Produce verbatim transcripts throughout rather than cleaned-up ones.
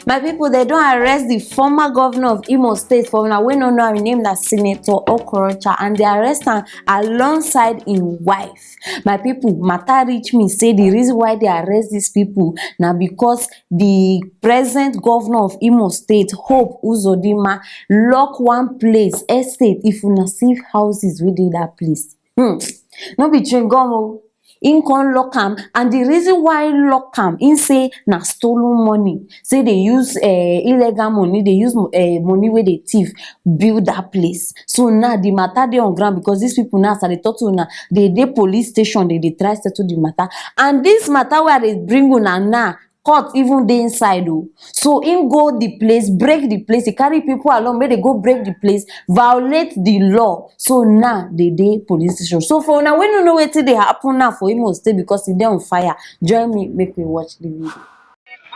My people, they don't arrest the former governor of Imo State. For una wey no know, his name na Senator Okorocha, and they arrest am alongside his wife. My people, matter reach me say the reason why they arrest these people na because the present governor of Imo State, Hope Uzodinma, lock one place, estate. If una see houses wey dey that place, hmm, no be chewing gum o. Im come lock am, and the reason why im lock am, im say na stolen money, say they use uh, illegal money, they use uh, money wey they thief build that place. So now the matter dey on ground, because these people now, as I dey talk to una, they dey police station, they dey try settle the matter. And this matter wey I dey bring una now, court even dey inside o. So im go the place, break the place, he carry people along, make they go break the place, violate the law. So now they dey police station. So for una wey no know wetin dey happen now for Imo State, because e dey on fire, join me make we watch the video.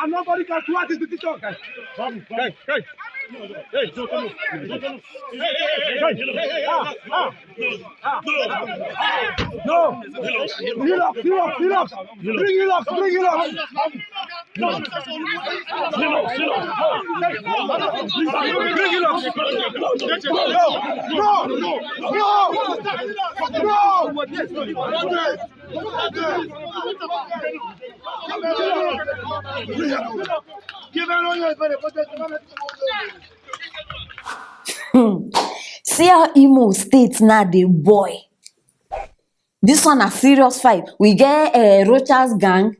And nobody can thwart this decision. Hey, hey, hey. Hey, hey, hey, hey. Ah, ah. No! Hilux, Hilux, Hilux! Bring Hilux, bring Hilux! Bring Hilux! No! No! No! No! See how Imo State now dey boil. This one na serious fight. We get uh, Rochas gang,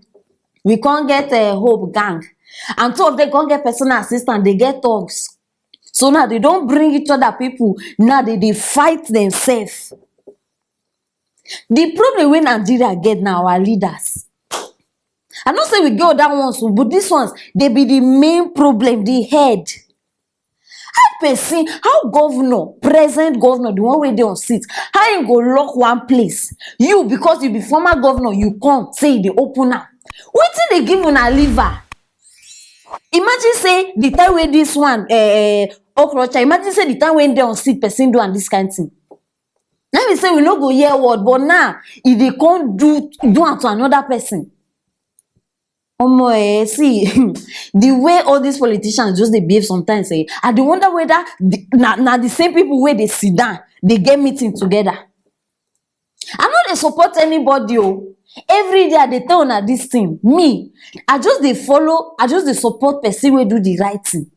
we can't get uh, Hope gang, and two of them can't get personal assistant. They get thugs. So now they don't bring each other people. Now they, they fight themselves. The problem wey Nigeria get na our leaders. I know say we get other ones o, but these ones, they be the main problem, the head. How person, how governor, present governor, the one wey dey on seat, how him go lock one place? You, because you be former governor, you come say you dey open am. Wetin dey give una liver? Imagine say the time wey this one, eh, eh, Okrocha, imagine say the time wey him dey on seat, person do am this kind thing. Na be say we no go hear word, but now e dey come do do am to another person. Omo, eh, see, the way all these politicians just dey behave sometimes, eh, I dey wonder whether the, na na the same people wey dey sit down dey get meeting together. I no dey support anybody o. Every day I dey tell una this thing. Me, I just dey follow, I just dey support person wey do the right thing.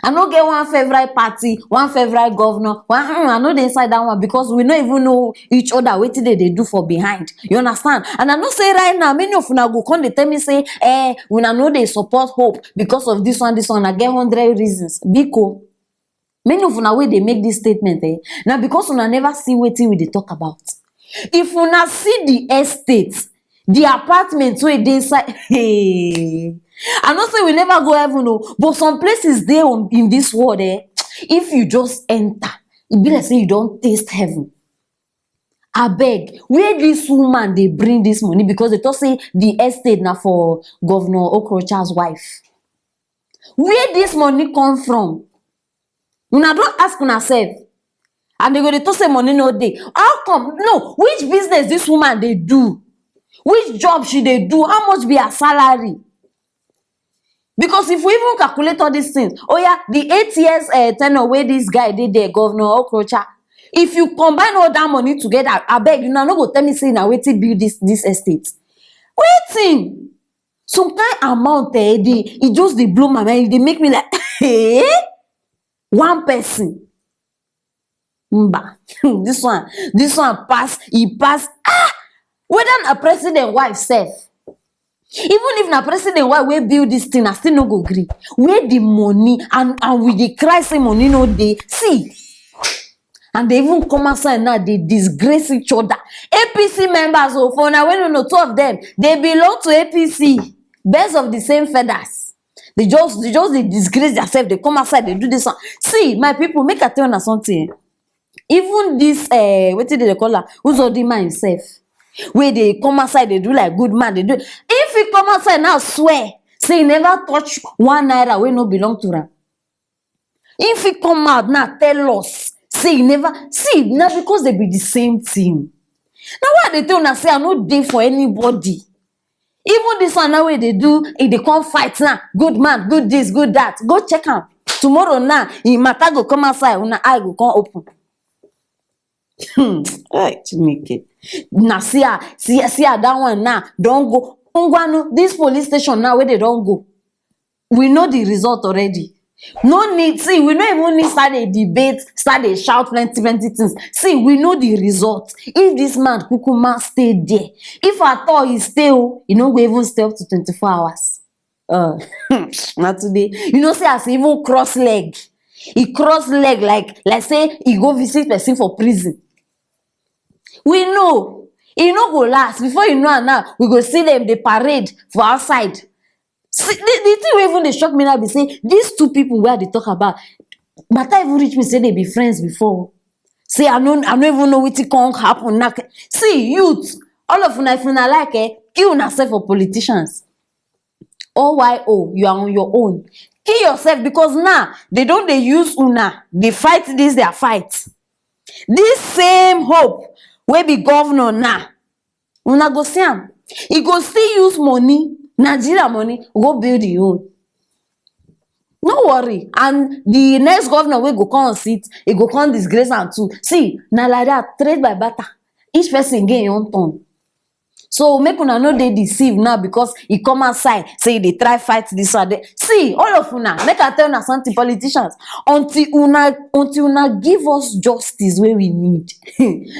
I no get one favourite party, one favourite governor, one mm, I no dey inside that one, because we no even know each other, wetin dem dey do for behind. You understand? And I know say right now, many of una go come dey tell me say, eh, una no dey support Hope because of this one, this one. I get hundred reasons. Biko, many of una wey dey make this statement, eh, na because una never see wetin we dey talk about. If una see the estate, the apartment wey dey inside, hey, I know say we never go heaven o, but some places dey on in this world, eh, if you just enter, e be like say you don taste heaven. Abeg, where this woman dey bring this money? Because they talk say the estate na for Governor Okrocha's wife. Where this money come from? Una don ask una sef? And they go dey talk say money no dey. How come? No, which business this woman dey do? Which job she dey do? How much be her salary? Because if we even calculate all these things, oh yeah, the eight years uh, tenure wey this guy dey there, Governor Okrocha, if you combine all that money together, abeg, una no go tell me say na wetin build this this estate. Wetin? Some kind amount, eh, dey, e just dey blow my mind. E dey make me like, eh? One person. Mba, this one, this one pass, e pass. Ah! Whether na president wife sef. Even if na president wife wey build this thing, I still no go gree. Where the money? And and we dey cry say money no dey. See, and they even come outside now, they disgrace each other. A P C members o, for una wey no know, two of them, they belong to A P C, birds of the same feathers. They just, they just dey disgrace themselves. They come outside, they do this one. See, my people, make I tell una something. Even this, uh, wetin dey dey call am, Uzodinma himself, wey dey come outside, dey do like good man, dey do. If he come outside now, swear say he never touch one naira wey no belong to am. If he come out now, tell us say he never see. Now because they be the same thing. Now why they tell una say I no dey for anybody? Even this one now wey dey do, e dey come fight now. Good man, good this, good that. Go check am. Tomorrow now, im matter go come outside, una eye go come open. Hmm. Hey, Chineke. Na see her, see, see her, that one now don go. Ngwanu, this police station now wey they don go, we know the result already. No need, see, we no even need start dey debate, start dey shout plenty plenty things. See, we know the result. If this man kukuma stay there, if at all he stay o, he no go even stay up to twenty-four hours. Uh, na today, you know say as he even cross leg, he cross leg like, like say he go visit person for prison. We know e no go last. Before you know am now, we go see them dey parade for outside. See, the, the thing wey even dey shock me now be say these two people wey I dey talk about, matter even reach me say they be friends before. Say I no, I no even know wetin come happen now. See, youth, all of una, if una like, eh, kill una sef for politicians. O Y O, you are on your own. Kill yourself, because now they don dey use una dey fight this their fight. This same Hope wey be governor now, una go see am. E go still use money, Nigeria money, go build e own. No worry. And the next governor wey go come sit, e go come disgrace am too. See, na like that, trade by barter. Each person get im own turn. So make una no dey deceive now because e come outside say e dey try fight this one. Dey- See, all of una, make I tell una something, politicians, until una, until una give us justice wey we need,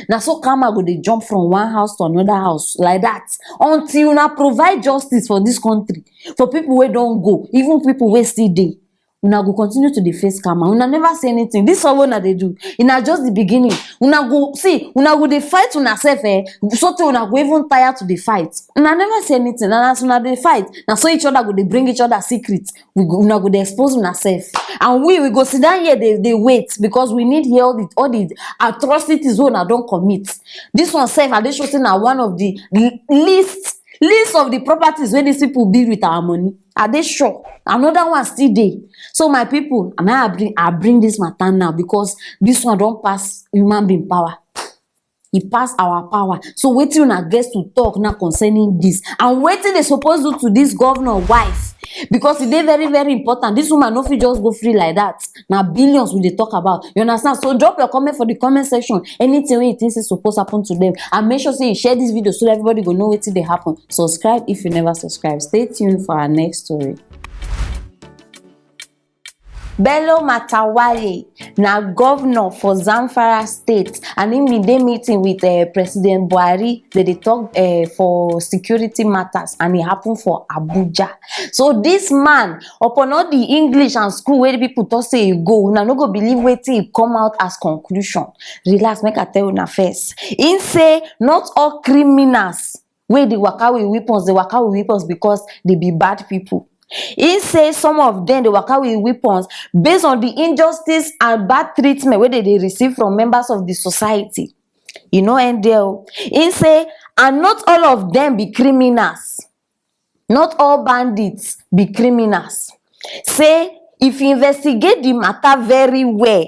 na so karma go dey jump from one house to another house like that. Until una provide justice for this country, for people wey don go, even people wey still dey, una go continue to dey face karma. Una never see anything. This one wey una dey do, e na just the beginning. Una go see, una go dey fight una sef, eh, so tey una go even tire to dey fight. Una never see anything, and as una dey fight, na so each other go dey bring each other secret. We go, una go dey expose una sef, and we, we go sit down here dey, dey wait, because we need hear all the, all the atrocities wey una don commit. This one sef, I dey sure say na one of the l-, least, least of the properties wey these people build with our money. I dey sure another one still dey. So my people, and I bring, I bring this matter now because this one don pass human being power. E pass our power. So wetin una get to talk now concerning this? And wetin they suppose do to this governor wife? Because e dey very, very important. This woman no fit just go free like that. Na billions we dey talk about. You understand? So drop your comment for the comment section. Anything wey you think say suppose happen to them. And make sure say you share this video so that everybody go know wetin dey happen. Subscribe if you never subscribe. Stay tuned for our next story. Bello Matawalle na governor for Zamfara State, and im bin dey meeting with, eh, President Buhari. They dey talk, eh, for security matters, and e happen for Abuja. So this man, upon all the English and school wey the people talk say e go, una no go believe wetin e come out as conclusion. Relax, make I tell una first. Im say not all criminals wey dey waka with weapons, dey waka with weapons because they be bad people. He say some of them dey waka with weapons based on the injustice and bad treatment wey they dey receive from members of the society. E no end there o. He say, and not all of them be criminals. Not all bandits be criminals. Say if you investigate the matter very well,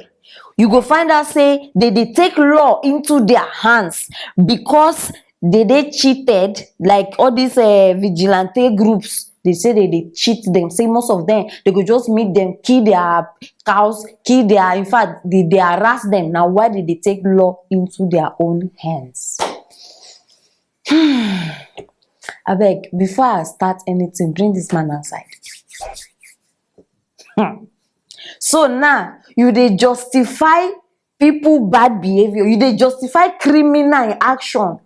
you go find out say they dey take law into their hands because they dey cheated, like all these, eh, vigilante groups. They say they dey cheat them. Say most of them, they go just meet them, kill their cows, kill their, in fact, they, they harass them. Na why they dey take law into their own hands. Abeg, before I start anything, bring this man outside. Hmm. So now, you dey justify people bad behaviour, you dey justify criminal action.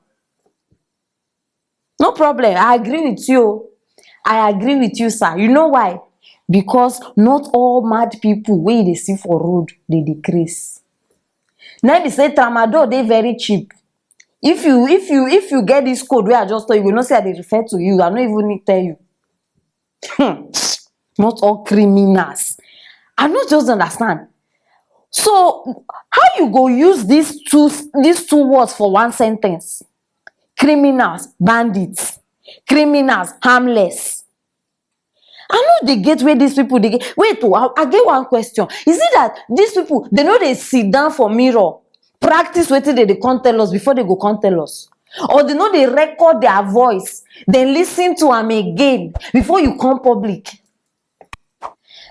No problem, I agree with you. I agree with you, sir. You know why? Because not all mad people wey you dey see for road, they dey craze. Na be say tramadol dey very cheap. If you, if you, if you get this code wey I just tell you, you go know say I dey refer to you. I no even need tell you. Hmm. Not all criminals. I no just understand. So how you go use these two, these two words for one sentence? Criminals, bandits. Criminals, harmless. I no dey get where these people dey get. Wait o, I, I get one question. Is it that these people, they no dey sit down for mirror, practice wetin they dey come tell us before they go come tell us? or they no dey record their voice, then listen to am again before you come public.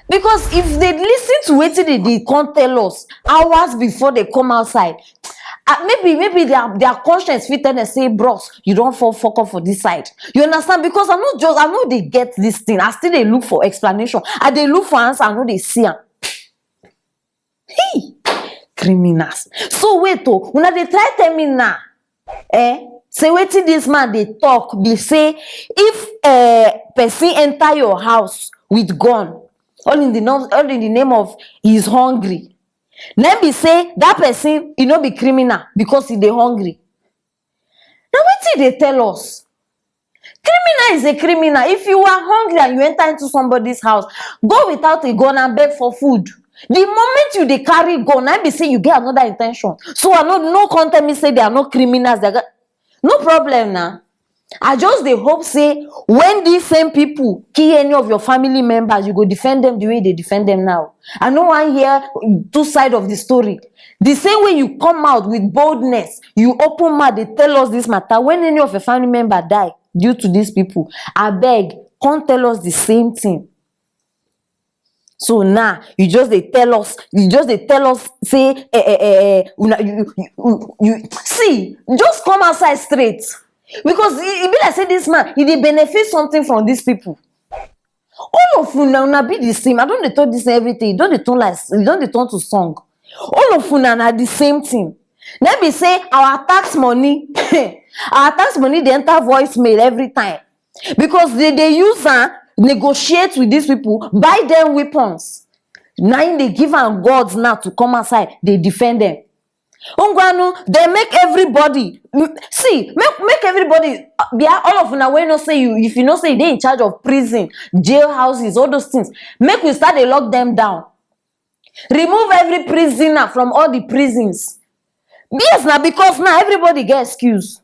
Because if they listen to wetin they dey come tell us hours before they come outside, uh, maybe maybe their their conscience fit tell them say, "Bros, you don fall fuck up for this side." You understand? Because I no just I no dey get this thing. I still dey look for explanation. I dey look for answer. I no dey see am. Hey, criminals. So wait, oh, una dey try tell me now, eh, say wetin this man dey talk be say, if, eh, person enter your house with gun, all in the nom- all in the name of he's hungry, then be say that person, he no be criminal because he dey hungry. Na wetin dey tell us? Criminal is a criminal. If you are hungry and you enter into somebody's house, go without a gun and beg for food. The moment you dey carry gun, na be say you get another intention. So I no no come tell me say they are not criminals. They are, no problem na. I just dey hope say when these same people kill any of your family members, you go defend them the way they defend them now. I no wan hear two side of the story. The same way you come out with boldness, you open mouth, they tell us this matter. When any of your family member die due to these people, I beg, come tell us the same thing. So now you just dey tell us, you just dey tell us say, eh, eh, eh, eh, una, you, you, you, you, see, just come outside straight, because e, e be like say this man, he dey benefit something from these people. All of una, una be the same. I don dey talk this everything. You don dey turn like, you don dey turn to song. All of una na the same thing. Then be say our tax money, our tax money dey enter voicemail every time, because they dey use am negotiate with these people, buy them weapons. Na im dey give am gods now to come outside dey defend them. Ngwanu, they make everybody, mm, see, make make everybody, uh, be all of una wey know say you, if you know say you dey in charge of prison, jail houses, all those things, make we start dey lock them down. Remove every prisoner from all the prisons. Yes, na because now everybody get excuse.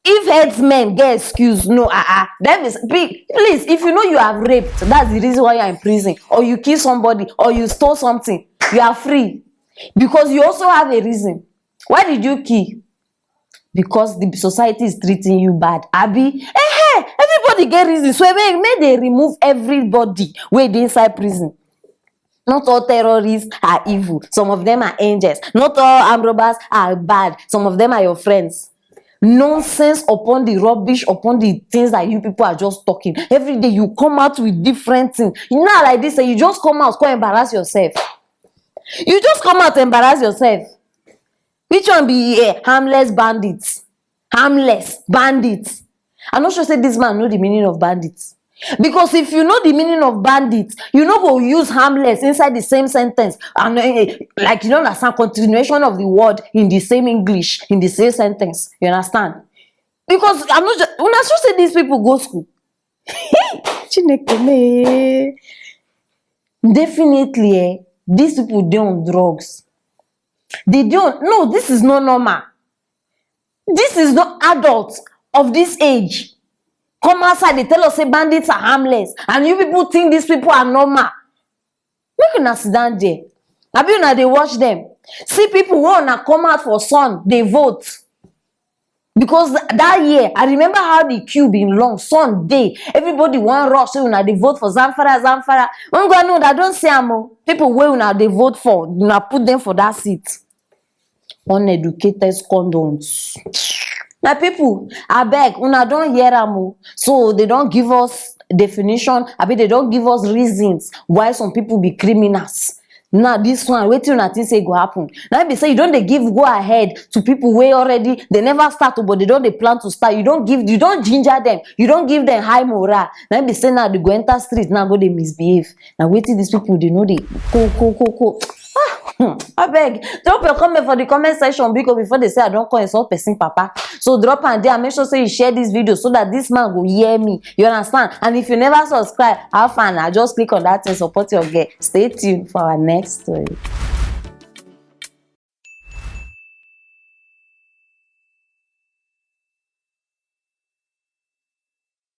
If headsmen get excuse, no, ah, ah, that is, pe- please, if you know you have raped, that's the reason why you are in prison, or you kill somebody, or you stole something, you are free, because you also have a reason. Why did you kill? Because the society is treating you bad, abi? Eh, everybody get reason. So make make they remove everybody wey dey inside prison. Not all terrorists are evil. Some of them are angels. Not all armed robbers are bad. Some of them are your friends. Nonsense upon the rubbish, upon the things that you people are just talking. Every day you come out with different things. You know, like this, eh, you just come out, come embarrass yourself. You just come out, embarrass yourself. Which one be, eh, harmless bandits? Harmless bandits. I'm not sure say this man know the meaning of bandits. Because if you know the meaning of bandits, you no go use harmless inside the same sentence. And, eh, eh, like, you don't understand continuation of the word in the same English, in the same sentence. You understand? Because I'm not ju- una sure say these people go school. Chineke me. Definitely, eh, these people dey on drugs. They dey on, no, this is not normal. This is not adult of this age. Come outside, they tell us say bandits are harmless, and you people think these people are normal. Make una sit down there. Abi una dey watch them? See people wey una come out for sun dey vote. Because th- that year, I remember how the queue been long. Sun dey, everybody wan rush say una dey vote for Zamfara, Zamfara. Ngwanu, I don see am o. People wey una dey vote for, una put them for that seat. Uneducated scundons. My people, abeg, una don hear am o. So they don give us definition, abi they don give us reasons why some people be criminals. Now this one, wetin una think say go happen? Now be say you don dey give go ahead to people wey already they never start o, but they don dey plan to start. You don give, you don ginger them, you don give them high morale. Now be say now they go enter street now go dey misbehave. Na wetin these people dey no dey ko ko ko ko. Ah, hmm, abeg, drop your comment for the comment section, because before they say I don come insult person papa. So drop am there and make sure say you share this video so that this man go hear me. You understand? And if you never subscribe, how far na? Just click on that thing, support your girl. Stay tuned for our next story.